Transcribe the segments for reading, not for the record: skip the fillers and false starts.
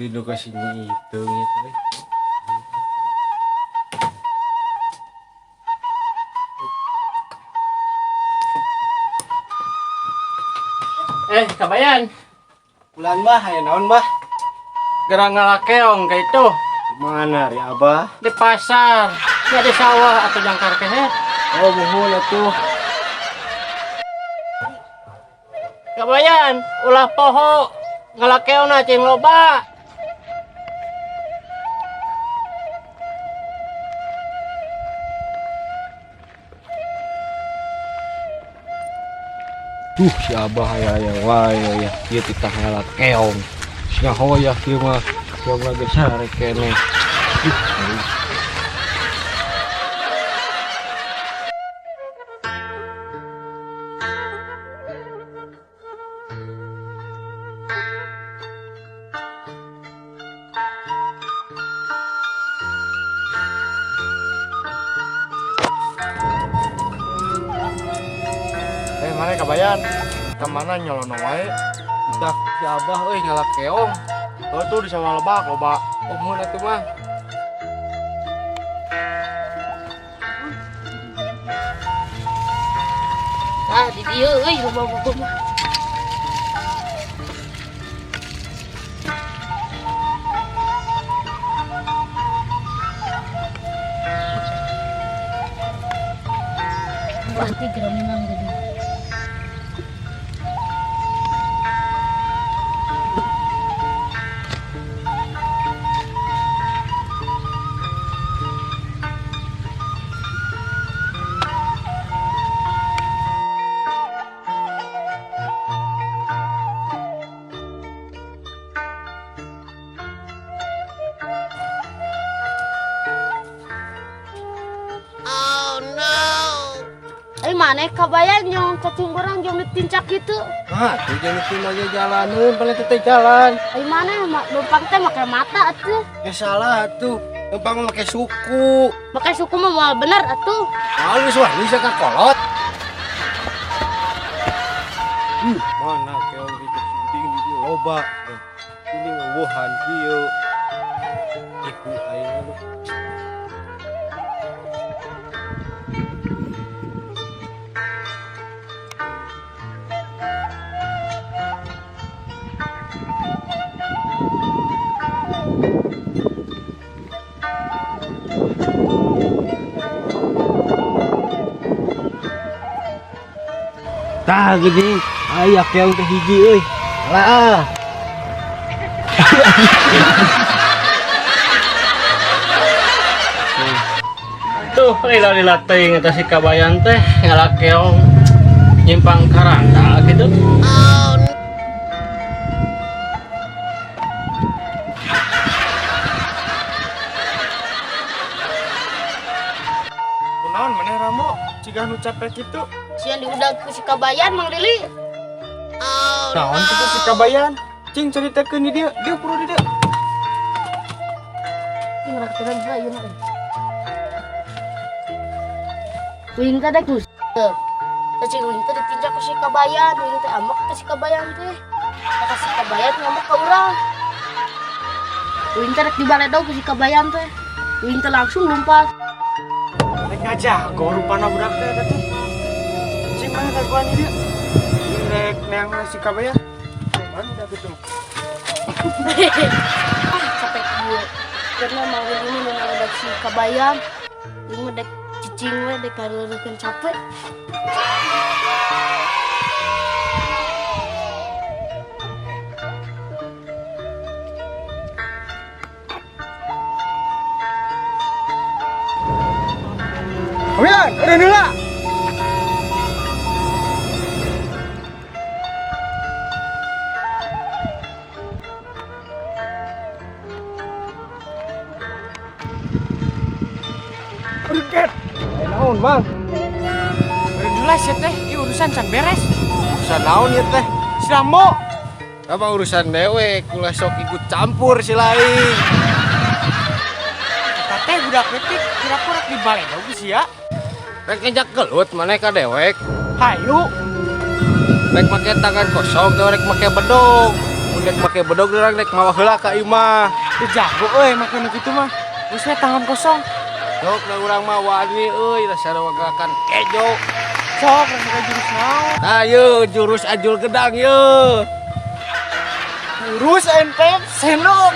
Di lokasi itu gitu. Eh, kabayan. Bulan bah, aya naon bah? Gerang ngalakeong kayak itu. Mana ri abah? Di pasar, ya di sawah atau jangkar kehe. Oh, muhun atuh. Kabayan, ulah poho ngalakeongna cing loba. Duh, si abah aya aya wae ya, ieu titah ngalakeong. Sia hoyah kieu mah, keong lagi sare keneh. Duh, ngeri. Eh, mana kabayan? Kemana nyolono wae? Titah si abah euy ngalakeong. Oh, tuh di sawah lebak loba. Oh, muhun atuh mah. Ah, di dieu euy loba-loba mah. Pasti geura menang gede. Eh mana kabayan yang cacing goreng yang ditincak gitu. Ah, tuh jeung itu mah ge jalaneun paling teh jalan. Eh mana lempang teh make mata atuh. Ya salah atuh. Lempang mah make suku. Make suku mah moal bener atuh. Ah, geus wani sia ka kolot. Mana keong di cacing di dieu loba. Ini ngeuweuhan kieu. Iku aing aduh. Tah geuning, aya keong teh hiji euy. Alah. Tuh, lila-lila teuing eta si kabayan teh ngalakeong nyimpang karanda gitu. Kunaon maneh Ramo? Cigah nu capek kitu. Sian diudag ku si kabayan Mang Lili. Naon kitu si kabayan? Cing caritakeun di dieu, dieu puru di dieu. Ih, rak tenan heula ieu mah. Wing teh dek nguseup. Cacing wing teh ditincak ku si kabayan, wing teh ambek ka si kabayan teh. Kata si kabayan ngambek ka urang. Wing teh rek dibaledog ku si kabayan teh. Wing teh langsung lompat. Rek ngajago rupana budak teh eta teh. Cing mana dagoan di dieu? Rek neang si kabayan. Mana udah gitu. Ah, capek gue. Karena Mang Lili mah ngaledag si kabayan. Wing mah dek cicing we dek kareurekeun capek. Kabayan, eureun heula. Ket. Eh naon, Mang? Eureun heula sia teh, ieu urusan can beres. Urusan naon ieu teh? Si Rambo. Apa urusan dewek, ulah sok ikut campur si lain. Eta teh budak leutik kira-kira di baledog sia. Rek ngejak gelut maneh ka dewek. Hayu. Rek make tangan kosong atau rek make bedog. Mun rek make bedog urang rek mawa heula ka imah. Teu jago euy make nu kitu mah. Geus we tangan kosong. Sok da urang mah wani euy dasar wagakan kejo. Sok rek make jurus naon? Ayo jurus ajul gedang ye. Jurus ente sendok.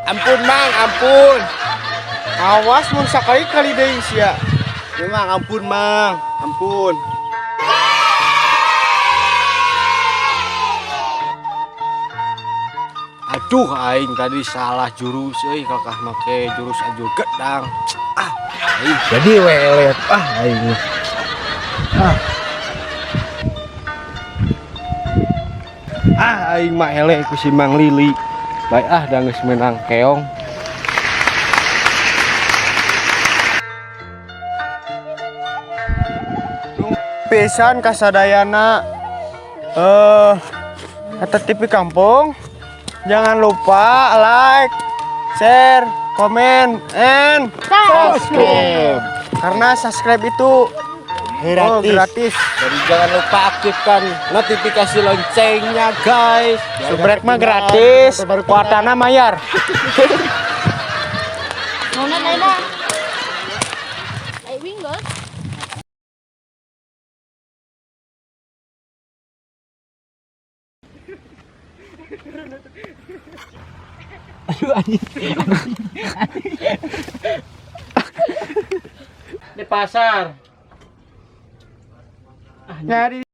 Ampun Mang, ampun. Awas mun sakali kali deui sia. Ya, Mang, ampun Mang, ampun. Aduh, aing tadi salah jurus euy, kakah make jurus ajul gedang. Ah, aing jadi welet ah aing. Ah. Ah, aing mah eleh ku si Mang Lili. Baik ah, da geus meunang keong. Pisan kasadayana eta TV Kampung. Jangan lupa like, share, komen, and Subscribe. Karena subscribe itu Gratis. Oh, gratis. Jadi jangan lupa aktifkan notifikasi loncengnya guys. Subrek mah gratis, kuotana mayar. Nona naina. Ai wing geus. Di pasar. Nyari.